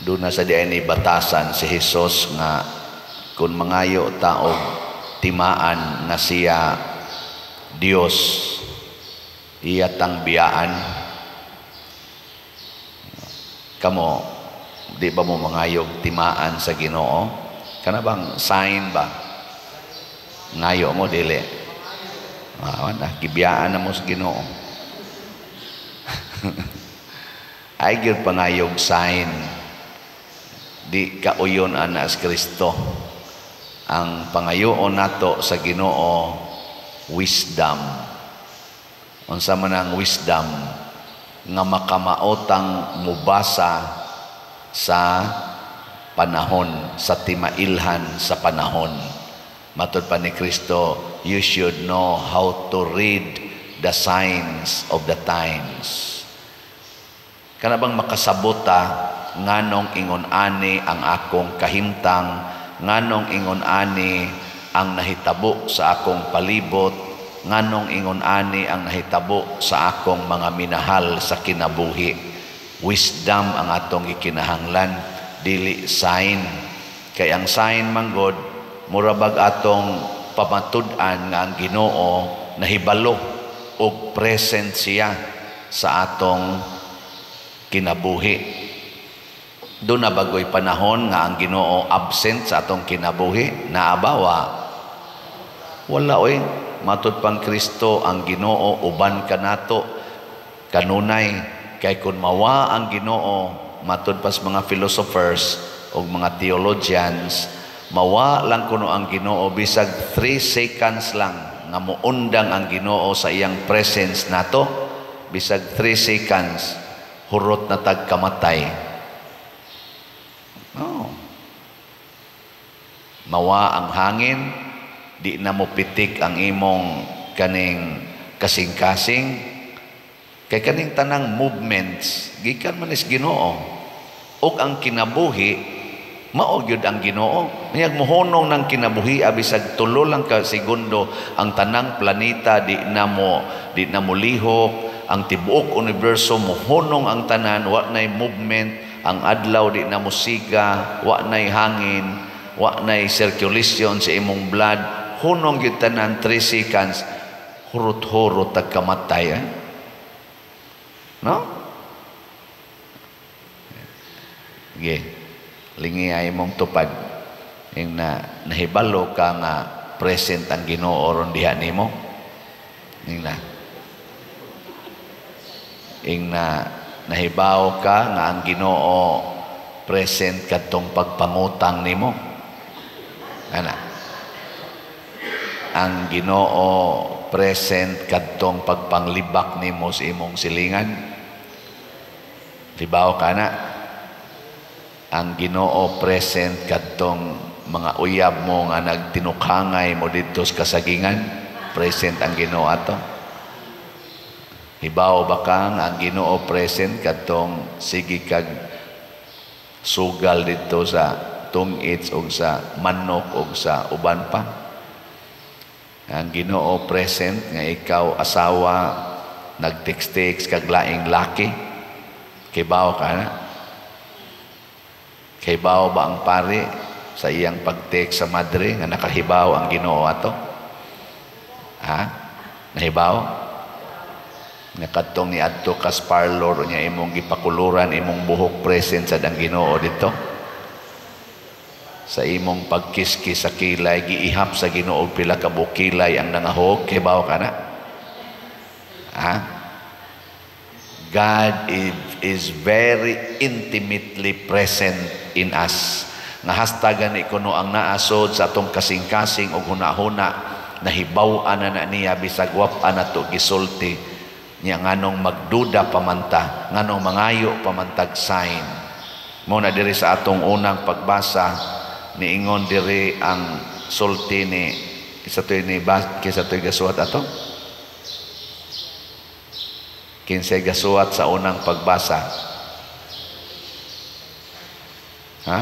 Doon na sa diay ni batasan si Jesus nga kung mangayo ta og timaan nga siya Dios, iya tang biyaan. Kamo, di ba mo mangayog timaan sa Ginoo? Kana bang sign ba? Ngayo mo, dili? Ah, wala, gibiyaan na mo sa Ginoo. Ay gyud pangayog sign. Di kauyon ana sa Kristo. Ang pangayoon nato sa Ginoo, wisdom. Unsa man ang wisdom? Nga makamaotang mubasa sa panahon, sa timailhan sa panahon. Matod pa ni Kristo, you should know how to read the signs of the times. Kana bang makasabot ta nganong ingon ani ang akong kahimtang, nganong ingon ani ang nahitabo sa akong palibot, nganong ingon ani ang nahitabo sa akong mga minahal sa kinabuhi. Wisdom ang atong gikinahanglan, dili sign. Kay ang sign manggod, mura bag atong pamatud-an nga ang Ginoo nahibalo og present siya sa atong kinabuhi. Doon na bagoy panahon nga ang Ginoo absent sa atong kinabuhi? Naabawa? Wala oy. Matud pang Kristo, ang Ginoo uban kanato kanunay. Kay kun mawa ang Ginoo, matud pas mga philosophers o mga theologians, mawa lang kuno ang Ginoo bisag 3 seconds lang nga muundang ang Ginoo sa iyang presence nato, bisag 3 seconds, hurot na tag kamatay. Oh. Mawa ang hangin, di na mo pitik ang imong kaning kasing-kasing. Kay kaning tanang movements gikan man is Ginoo. Ug ang kinabuhi mao gyud ang Ginoo. Mayag mohonong ng kinabuhi bisag tulo lang ka segundo, ang tanang planeta di na mo lihok, ang tibuok universo mohonong ang tanan, wa nay movement, ang adlaw di na mo siga, wa nay hangin, wa nay circulation sa imong blood, hunong gyud tanan 3 seconds, hurot-hurot tag kamatay. Eh? No? Sige. Lingi ay mong tupad. Yung na, nahibalo ka nga present ang Ginoo ron diha nimo. Yung na. Yung na nahibaw ka nga ang Ginoo present kadtong pagpangutang nimo. Ana. Ang Ginoo present kadtong pagpanglibak nimo sa imong silingan. Hibaw ka na. Ang Ginoo present kadtong mga uyab mo nga nagtinukangay mo didto sa kasagingan. Present ang Ginoo ato. Hibaw ba ka nga ang Ginoo present kadtong sige kag sugal didto sa tungits o sa manok o sa uban pa? Ang Ginoo present nga ikaw asawa nagtext-text kag laing laki. Kibaw ka na? Kibaw ba ang pare sa iyang pag-text sa madre nga nakahibaw ang Ginoo ato? Ha? Nahibaw? Nga kadtong niadto kas parlor niya imong gipakuluran imong buhok, present sad ang Ginoo dito? Sa imong pagkiskis sa kilay, giihap sa Ginoo pila ka bukilay ang nangahog, kibaw ka na? Ha? God is very intimately present in us. Nga hastagan ni kuno ang naasod sa atong kasing-kasing og hunahuna, nahibaw-an na na niya bisag wap-an nato gisulti niya. Nganong magduda pamanta? Nganong mangayo pamantag sign? Mo na diri sa atong unang pagbasa, niingon diri ang sulti ni isa to'y ni kinsa to'y gasuwat ato? Kinsay gasuwat sa unang pagbasa? Ha?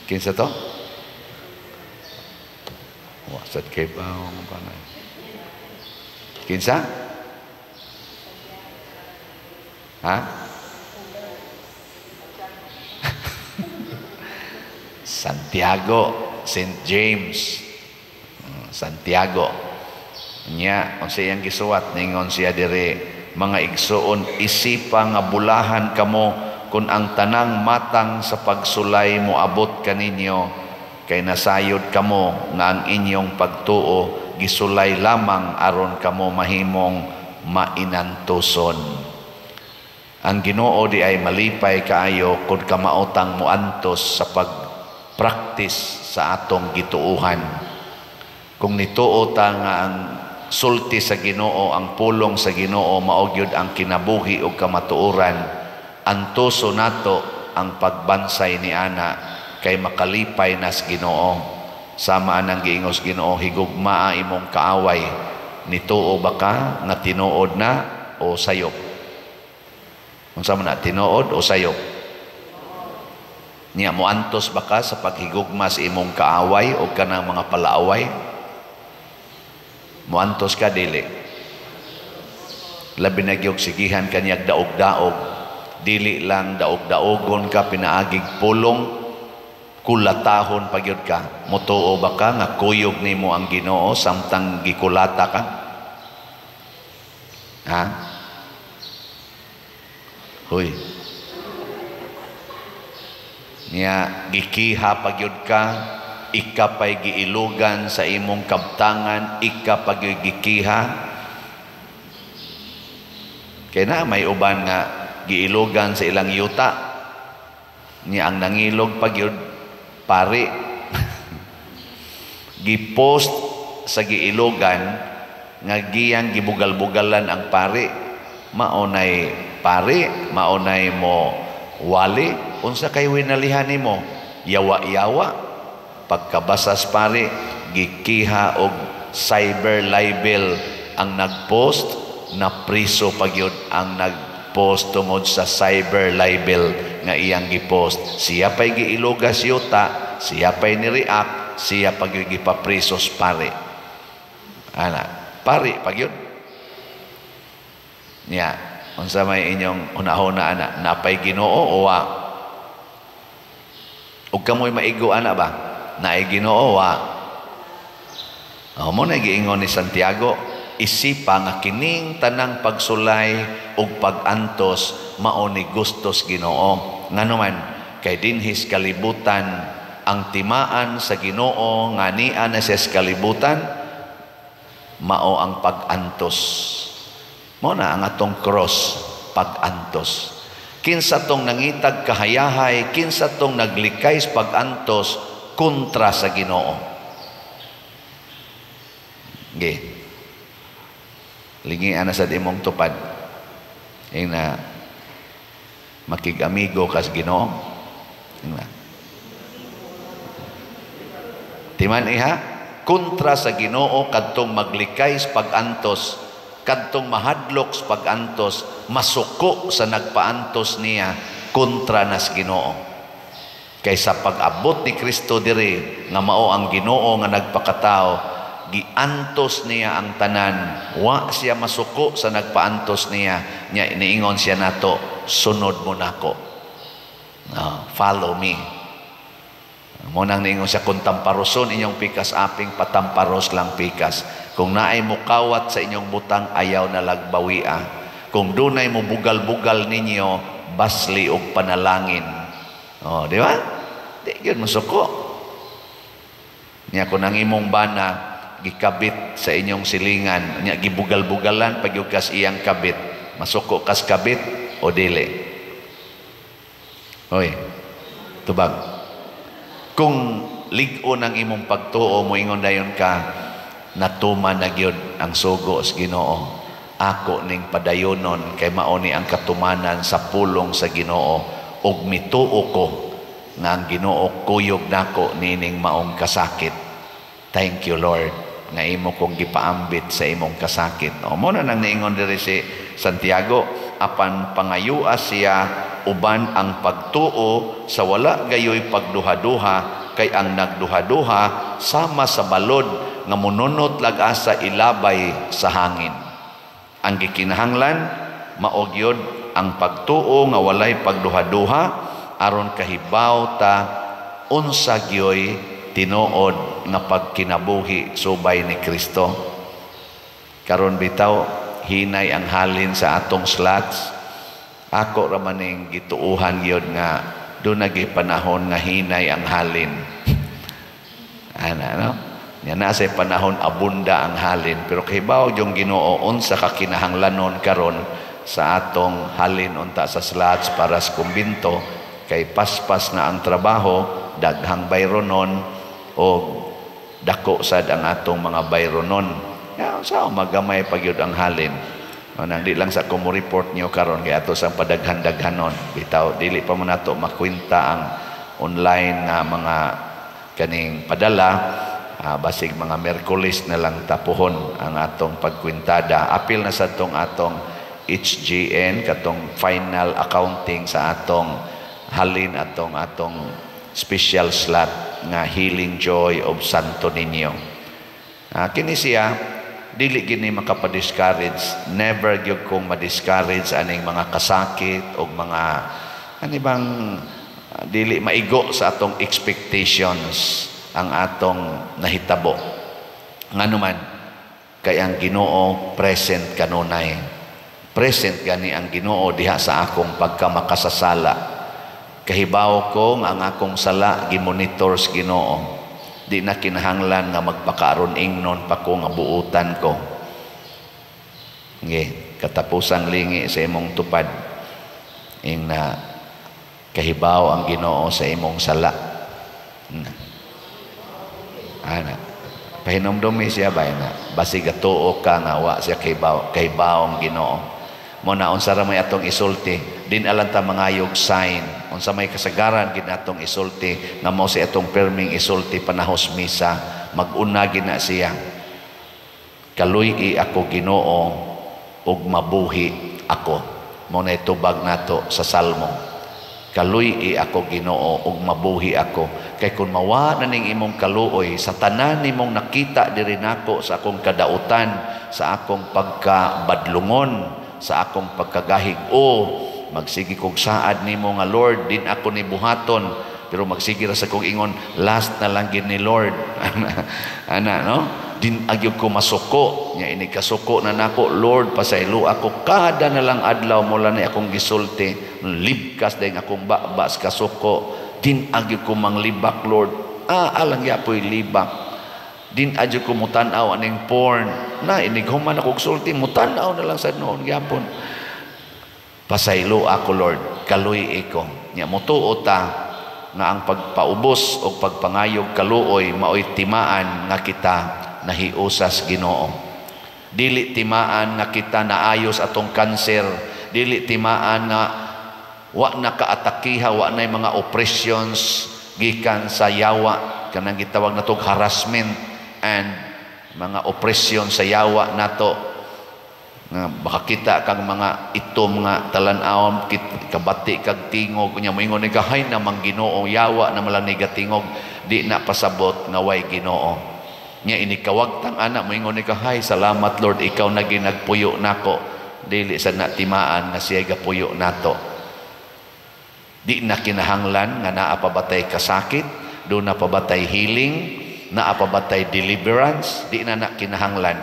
Kinsa to? Wasat kay baong panay. Kinsa? Ha? Santiago, St. James. Santiago. Nya, unsa iyang gisuwat, ningon siya diri, "Mga igsuon, isipa nga bulahan kamo kung ang tanang matang sa pagsulay moabot kaninyo, kay nasayod kamo nga ang inyong pagtuo gisulay lamang aron kamo mahimong mainantuson." Ang Ginoo di ay malipay kaayo kung kamaotang moantos sa pag-practice sa atong gituuhan. Kung nituo ta nga ang sulti sa Ginoo, ang pulong sa Ginoo mao gyud ang kinabuhi ug kamatuoran, antuso nato ang pagbansay ni ana kay makalipay nas Ginoo. Sama anang giingos Ginoo, "Higugmaa imong kaaway." Nituo ba ka nga tinuod na o sayop? Unsa man na, tinuod o sayop? Niya, moantos ba ka sa paghigugma sa imong kaaway o kanang mga palaaway? Moantos ka dili? Labi na gyud sigihan kanyag daog-daog. Dili lang daog-daogon ka pinaagig pulong, kulatahon pa gyud ka. Motuo ba ka nga kuyog nimo ang Ginoo samtang gikulata ka? Ha? Hoy. Niya, gikiha pa gyud ka, ika pa'y giilugan sa imong kabtangan, ika pa gyud gikiha. Kaya na may uban nga giilugan sa ilang yuta. Niya ang nangilog pa gyud pari. Gipost sa giilugan nga giyang gibugal-bugalan ang pari. Maunay pari, maunay mo wali, unsa kay winalihan nimo? Yawa-yawa. Pagkabasas pari, gikiha og cyber libel ang nagpost, na priso pa gyud ang nagpost tungod sa cyber libel nga iyang gipost. Siya pa'y giilugas yuta, siya pa'y ni-react, siya pa gyud gipaprisos pari. Ana, pari pa gyud. Niya, unsa may inyong hunahuna ana, napay Ginoo o wa? Ug kamoy maigo ana ba? Naay Ginoo wa? Mo na giingon ni Santiago, isipa nga kining tanang pagsulay ug pagantos mao ni gustos Ginoo. Ngano man kay dinhis kalibutan ang timaan sa Ginoo nga nia na siya sa kalibutan mao ang pagantos. Mao na ang atong cross, pagantos. Kinsa tong nangitag kahayahay, kinsa tong naglikay sa pagantos kontra sa Ginoo. Ge. Lingian na sa imong tupad. Ing na makig-amigo kas Ginoo. Ing na. Timan iha, kontra sa Ginoo kadtong maglikay sa pagantos, kadtong mahadlok sa pagantos, masuko sa nagpaantos niya, kontra nas Ginoo. Kaysa pag-abot ni Kristo diri nga mao ang Ginoo nga nagpakatao, giantos niya ang tanan, wa siya masuko sa nagpaantos niya. Nya niingon siya nato, "Sunod mo nako." Follow me. Mo nang niingon siya, kung tamparoson inyong pikas aping, patamparos lang pikas. Kung naay mukawat sa inyong butang, ayaw na lagbawia. Kung dunay mo bugal-bugal ninyo, basli og panalangin. Oh, di ba? Di gyud masuko. Nya kung ang imong bana gikabit sa inyong silingan, nya gibugal-bugalan pag kas iyang kabit, masuko kas kabit o dili? Hoy, tubag. Kung lig-on ang imong pagtuo, moingon dayon ka, natuman na gyud ang sugo sa Ginoo. Ako ning padayonon kay mao ni ang katumanan sa pulong sa Ginoo, ug mituo ko nga ang Ginoo kuyog nako nining maong kasakit. Thank you, Lord, nga imo kong gipaambit sa imong kasakit. O mo na nang niingon diri si Santiago, apan pangayua siya uban ang pagtuo sa wala gayoy pagduha-duha, kay ang nagduha-duha sama sa balod nga mununot lag-asa ilabay sa hangin. Ang gikinahanglan mao gyud ang pagtuo nga walay pagduha-duha, aron kahibaw ta unsa gyoy tinuod nga pagkinabuhi subay ni Kristo. Karon bitaw hinay ang halin sa atong slots. Ako ra maning gituuhan gyud nga duna gyud panahon nga hinay ang halin. Ana, no? Nya na sa panahon abunda ang halin, pero kahibaw yung Ginoo unsa ka kinahanglanon karon sa atong halin unta sa slots para sa kumbinto, kay paspas na ang trabaho, daghang bayronon o dako sad ang atong mga bayronon. Ya, sa magamay pa gyud ang halin. Nang di lang sa ko mo report niyo karon kay ato sa padaghan-daghanon. Bitaw dili pa man nato makwenta ang online nga mga kaning padala. Basig mga Merkulis na lang tapuhon ang atong pagkwintada. Apil na sa atong atong HGN katong final accounting sa atong halin, atong atong special slot nga Healing Joy of Santo Niño. Kini siya dili gini makapa-discourage. Never gyud kong ma-discourage aning mga kasakit o mga ani bang dili maigo sa atong expectations ang atong nahitabo. Ngano man kay ang Ginoo present kanunay. Present gani ang Ginoo diha sa akong pagkamakasasala. Kahibaw ko nga ang akong sala gimonitor sa Ginoo. Di na kinahanglan nga magpakaaron ingnon pa ko nga buutan ko. Nge, katapusang lingi sa imong tupad ing na kahibaw ang Ginoo sa imong sala. Ana, pahinumdumi siya ba na basig atuo ka nga wa siya kahibaw, kahibaw ang Ginoo. Mo na unsa ra may atong isulti, din alang ta mangayog sign, unsa may kasagaran gid atong isulti nga mao si atong perming isulti panahos misa, mag-una gid na siya. Kaluy-i ako, Ginoo, ug mabuhi ako. Mo na itubag nato sa Salmo. Kaluy-i ako, Ginoo, ug mabuhi ako. Kay kung mawa na ning imong kaluoy sa tanan nimong nakita diri nako sa akong kadautan, sa akong pagkabadlungon, sa akong pagkagahig, o magsigi kog saad nimo nga Lord, din ako ni buhaton, pero magsigi ra sa kog ingon, last na lang gid ni Lord. Ana, no? Din agyog ko masuko nya, ini kasuko na nako, Lord, pasaylo ako. Kada na lang adlaw mo ni akong gisulti, libkas dayong akong babas kasuko. Din agyog ko manglibak, Lord. Alang yapoy libak. Din adyo ko mutan-aw aning porn na inig human ako sulti, mutan-aw na lang sa noon gyapon. Pasaylo ako, Lord, kaluy ko. Nya mutuo ta nga ang pagpaubos o pagpangayog kaluoy maoy timaan nga kita nahiusas Ginoo. Dili timaan nga kita naayos atong kanser, dili timaan nga wa na kaatakiha, wa na mga oppressions gikan sa yawa, kanang gitawag natog harassment and mga oppression sa yawa nato, nga baka kita kang mga itom nga talan-awon, kabati kag tingog, unya moingon ni kahay namang Ginoo, yawa na malang tingog. Di na pasabot nga way Ginoo. Nya ini kawagtang ana, moingon ni kahay, salamat Lord, ikaw na ginagpuyo nako. Dili sa na timaan nga siya gapuyo nato. Di na kinahanglan nga naa pa batay kasakit, do na pa batay healing, naa pa batay deliverance, di na na kinahanglan.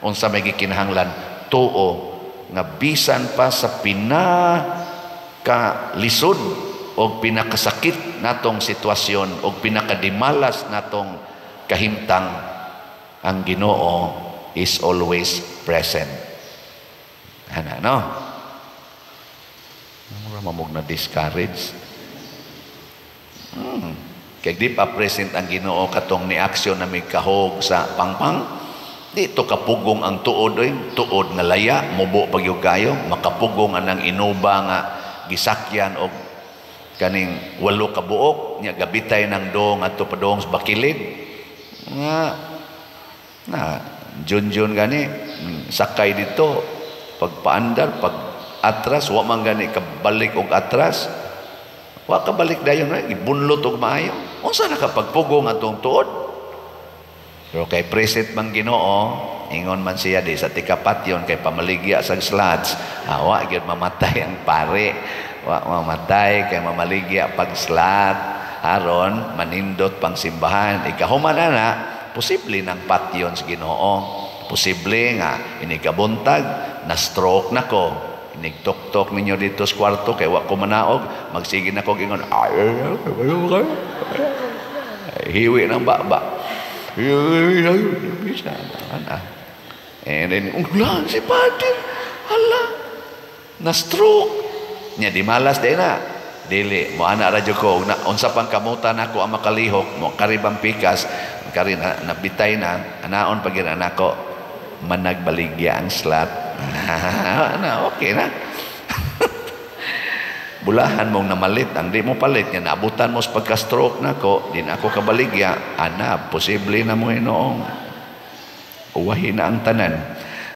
Unsa may gikinahanglan? Tuo nga bisan pa sa pinakalisod o pinakasakit natong sitwasyon o pinakadimalas natong kahimtang, ang Ginoo is always present. Ana, no? Mura mamog na discourage. Kay di pa present ang Ginoo katong ni aksyon na may kahog sa pangpang. Dito kapugong ang tuod oy, tuod nga laya, mubo pag kayo, makapugong anang inuba nga gisakyan og kaning 8 ka buok, nya gabitay ng dong adto padong sa bakilid. Nga na jun-jun gani sakay dito pagpaandar, pag atras, wa man gani kabalik og atras. Wa kabalik dayon, ibunlot og maayo. Unsa na kapagpugong atong tuod? Pero kay present man Ginoo, ingon man siya di sa tikapatyon kay pamaligya sa slots, wa gyud mamatay ang pare. Wa mamatay kay mamaligya pag slot. Aron manindot pang simbahan. Ikahuman ana, posible nang patyon sa Ginoo. Posible nga inigabuntag na stroke na ko. Inigtok-tok ninyo dito sa kwarto kay wa ko manaog, magsige na ko ingon, hiwi ng baba. And then, ula, si Father, hala, na stroke. Nya di malas di na. Dili, mo ana radyo ko, na, unsa pang kamutan ako ang makalihok, mo karibang pikas, kari na, nabitay na, anaon pag nako, managbaligya ang slot. Na, okay na. Bulahan mong namalit, ang di mo palit, nga naabutan mo sa pagka-stroke nako, di na ako kabaligya, ana, posible na mo hinoong uwahin na ang tanan.